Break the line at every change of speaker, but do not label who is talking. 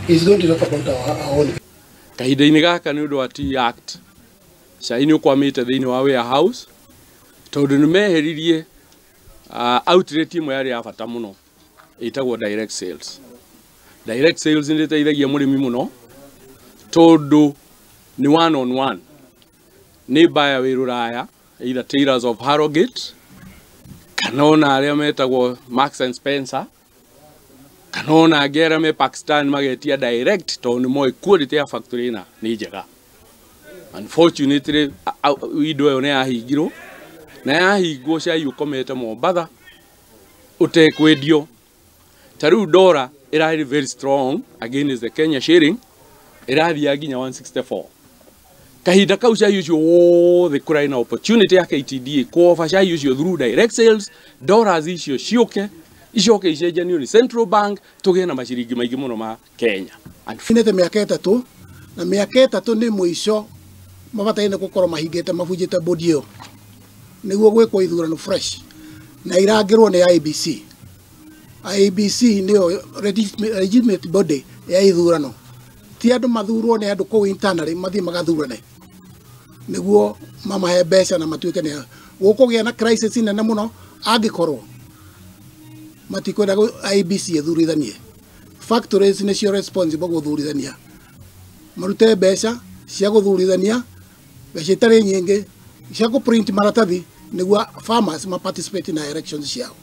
He's going to talk about our own.
Kahinda-inĩ gaka nĩ ũndũ wa Tea Act, cai nĩ ũkwamĩte thĩinĩ wa warehouse tondũ nĩ meheririe outlet ĩmwe yarĩ ya bata mũno ĩtagwo direct sales. Direct sales nĩ ĩteithagia mũrĩmi mũno tondũ nĩ one on one, nĩ buyer wĩ rũraya, either Taylors of Harrogate kana ona arĩa metagwo Marks and Spencer kana ona angĩ arĩa me Pakistan magetia direct tondũ nĩ moĩ quality ya factory ĩna nĩ njega. Unfortunately, window ĩyo nĩ yahingirwo, na yahingwo cai ũkomete Mombatha ũtekwendio. Ta rĩu dollar ĩrarĩ very strong against the Kenya shilling, ĩrathiaga nginya 164. Kahinda kau cai ũcio wothe kũrarĩ na opportunity ya KTDA kũoba cai ũcio through direct sales, dollars icio ciũke icoke icenjanio nĩ Central Bank tũgĩe na maciringi maingĩ mũno ma Kenya.
Finete mĩaka 3, na mĩaka 3 nĩ mũico mabataire gũkorwo mahingĩte mabunjĩte bodi ĩyo nĩguo gwĩkwo ithurano fresh na irangĩrwo nĩ IEBC. IEBC nĩyo legitimate body ya ithurano, ti andũ mathurwo nĩ andũ kũu internally mathiĩ magathurane nĩguo mamahe mbeca na matuĩke nĩ gũkũgĩa na crisis nene mũno angĩkorwo matikwenda IEBC ĩthurithanie. Factories nĩcio responsible gũthurithania, marute mbeca cia gũthurithania, mbeca itarĩ nyingĩ cia kũ print maratathi nĩguo farmers ma participate na elections ciao.